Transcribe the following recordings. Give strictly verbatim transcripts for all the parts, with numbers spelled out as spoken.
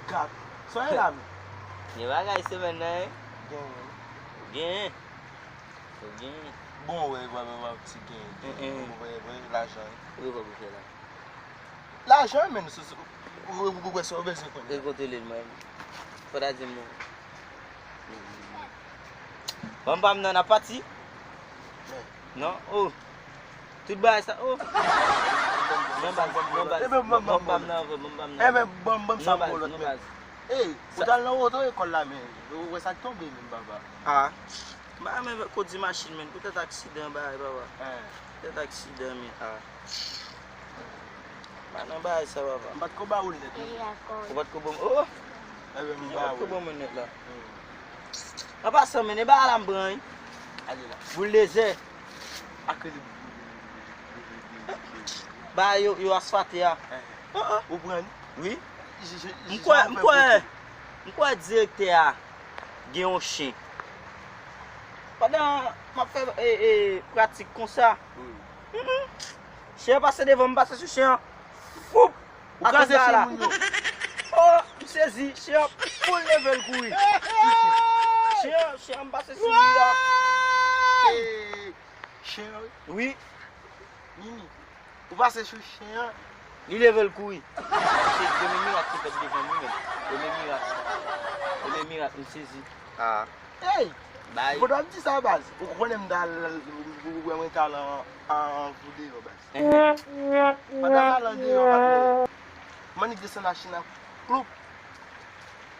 Kat. Sa w ye la menm? Gen bagay semèn nan, wi. Genyen. Ou genyen. Ou genyen. Bon, wè, wè, wè, wè, ti genyen, genyen. Mm, mm. Wè, wè, lajan, wi. Ou wè kòb ou fè la. Lajan, menm, sou, sou, ou, ou, ou wè sa w bezwen konnen. Rekontrole l, mwen. Fò ta di m non. Ban m pa m nan, n ap pati? Non, oh. Tout bagay sa, oh. Non, baz, non, baz. Bon, bon, bon, bon, bon. Bon, bon, bon, sa non, baz. Ey, ou t al nan oto ekòl la, men ou wè sa k tonbe menm, papa. Ah. M pa renmen kondui machin, men. Poutèt aksidan, bagay, papa. Poutèt aksidan, men. Ah. M pa nan bagay sa, papa. M pa t ko ba ou lèt, non. Ou pa t ko ban m, oh! Ou pa t ko ban mwen lèt la. An pasan, men, e bagay la m pran, wi. Ale la. Boul de zè. Ak li. Ba yo, yo asfate a. Ou pran li? Wi. M kwè, m kwè, m kwè direktè a gen yon chen. Pandan m ap fè, e, e, pratik konsa, chen an pase devan m, m pase sou chen an. Foup! Ou kraze chen moun yo. Oh, m sezi, chen an foul leve l kouri. Chen an, chen an, m pase sou li la. Chen an, wi. Wi. Nini, ou pase sou chen an. Li leve l kouri. Se premye mirak ki fèt devan m, wi, menm. Premye mirak. Premye mirak, m sezi. Ah. Ey! Bay. Kote w ap di sa, baz? Ou konnen m ta, ou wè mwen ta lan an, an, an vodeyò, baz. Pandan m al andeyò, patnè, m annik desann machin nan, kloup,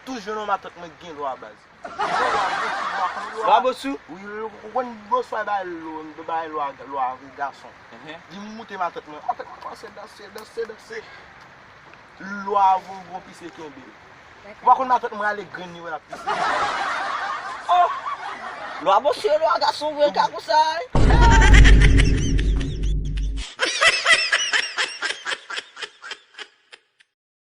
tou jwenn yon matant mwen ki gen lwa, baz. Lwa Bosou, m pa konn lwa. Lwa Bosou? Wi, ou konn Bosou a bay lwa, bay lwa, lwa gason. Li moute matant mwen. Matant mwen kòmanse danse, danse, danse. Lwa a voye yon pise kenbe l. Ou pa konn matant mwen ale grenn li wè l ap pise. Oh! Lwa Bosou, lwa gason vre, ka konsa, wi.